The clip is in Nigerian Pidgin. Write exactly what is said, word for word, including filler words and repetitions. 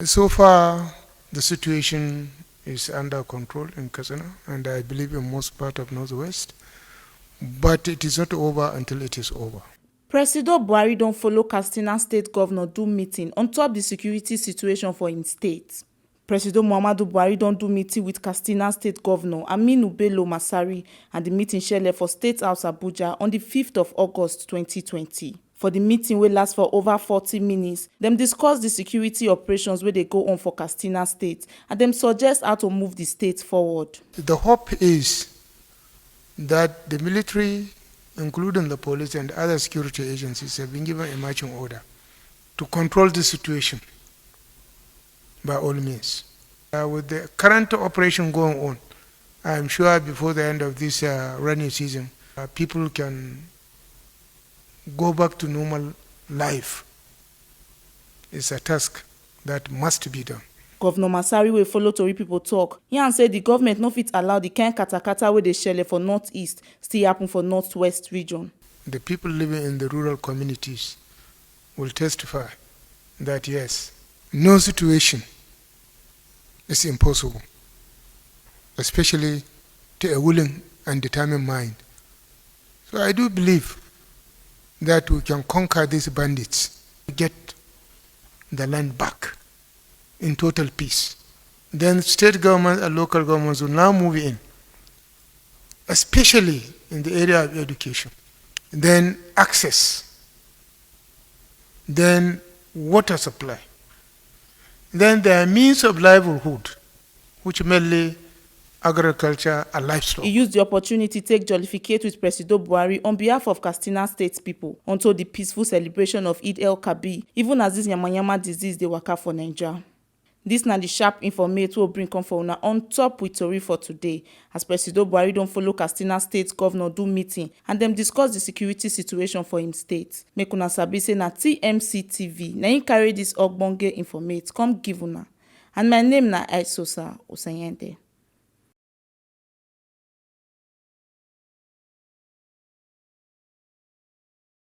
So far, the situation is under control in Katsina, and I believe in most part of Northwest, but it is not over until it is over. Presido Buhari don follow Katsina State Governor do meeting on top the security situation for im state. Presido Muhammadu Buhari don do meeting with Katsina State Governor Aminu Bello Masari, and the meeting shele for State House Abuja on the fifth of August twenty twenty. For the meeting wey last for over forty minutes, dem discuss the security operations wey dey go on for Katsina State, and dem suggest how to move the state forward. The hope is that the military, including the police and other security agencies, have been given a marching order to control the situation by all means. Uh, with the current operation going on, I'm sure before the end of this, uh, rainy season, uh, people can go back to normal life. It's a task that must be done. Governor Masari, wey follow tori people talk, yarn say the government no fit allow the kind katakata wey dey shele for northeast still happen for northwest region. The people living in the rural communities will testify that, yes, no situation is impossible, especially to a willing and determined mind. So I do believe that we can conquer these bandits, get the land back in total peace. Then state governments and local governments will now move in, especially in the area of education. Then access, then water supply, then their means of livelihood, which mainly agriculture and livestock. He use the opportunity take jollificate with Presido Buhari on behalf of Katsina State people unto the peaceful celebration of Eid el Kabir, even as this yamayama disease dey waka for Naija. This na the sharp informate wey bring come for una on top with tori for today, as Presido Buhari don follow Katsina State Governor do meeting and dem discuss the security situation for im state. Make una sabi say na T M C T V na im carry this ogbonge informate come give una, and my name na Aisosa Osanyente.